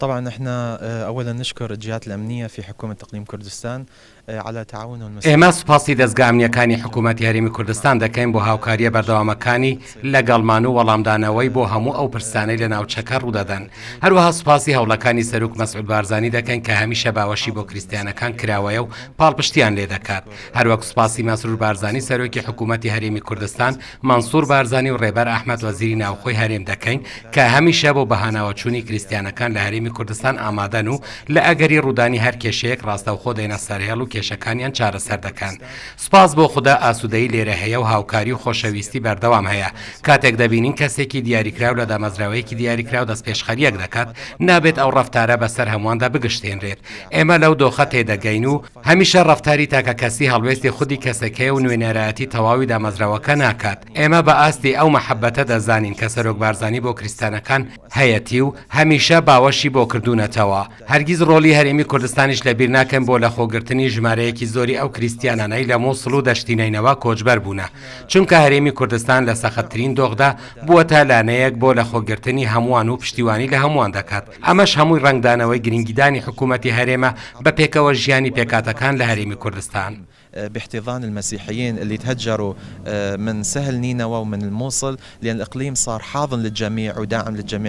طبعا احنا اولا نشكر الجهات الامنية في حكومة اقليم كردستان على تعاونهم ئێمە سوپاسی دەزگا ئەمنییەکانی حکوومەتی هەرێمی کوردستان دەکەین بۆ هاوکارییە بەردەوامەکانی لەگەڵمان و وەڵامدانەوەی بۆ هەموو ئەو پرسانەی لە ناوچەکە ڕوودەدەن. هەروەها سوپاسی هەوڵەکانی سەروک مەسعود بارزانی دەکەین کە هەمیشە باوەشی بۆ کریستیانەکان کراوەیە و پاڵپشتیان لێدەکات. هەروەک سوپاسی مەسرور بارزانی سەرۆکی حکوومەتی هەرێمی کوردستان، مەنسوور بارزانی و ڕێبەر ئەحمەد وەزیری ناوخۆی هەرێم دەکەین کە هەمیشە بۆ بەهاناوەچوونی کریستیانەکان لە هەرێمی کوردستان ئامادەن و لە ئەگەری ڕوودانی هەر کێشەیەک ڕاستەوخۆ دێنە سەرهێڵ و کێشەکانیان چارەسەر دەکەن. سوپاس بۆ خودا ئاسوودەیی لێرە هەیە و هاوکاری و خۆشەویستی بەردەوام هەیە. کاتێک دەبینین کەسێکی دیاریکراو لە دامەزراوەیەکی دیاریکراو دەستپێشخەرییەک دەکات، نابێت ئەو ڕەفتارە بەسەر هەموواندا بگشتێنرێت. ئێمە لەو دۆخە تێدەگەین و، هەمیشە ڕەفتاری تاکەکەسی هەڵوێستی خودی کەسەکەیە و نوێنەرایەتی تەواوی دامەزراوەکە ناکات. ئێمە بە ئاستی ئەو مەحەبەتە دەزانین کە سەرۆک بارزانی بۆ کریستانەکان هەیەتی و هەمیشە باوەشی بۆ کردوونەتەوە. هەرگیز ڕۆڵی هەرێمی کوردستانیش لەبیر ناکەین بۆ لەخۆگرتنی ژمارەیەکی زۆری ئەو کریستیانانەی لە موسڵ و دەشتی نەینەوا کۆچبەر بوونە. چونکە هەرێمی کوردستان لە سەختترین دۆخدا بووەتە لانەیەک بۆ لەخۆگرتنی هەمووان و پشتیوانی لە هەمووان دەکات. ئەمەش هەمووی ڕەنگدانەوەی گرنگیدانی حکوومەتی هەرێمە بە پێکەوە ژیانی پێکهاتەکان لە هەرێمی کوردستان. باحتضان المسيحيين اللي تهجروا من سهل نينوى ومن الموصل لأن الإقليم صار حاضن للجميع وداعم للجميع.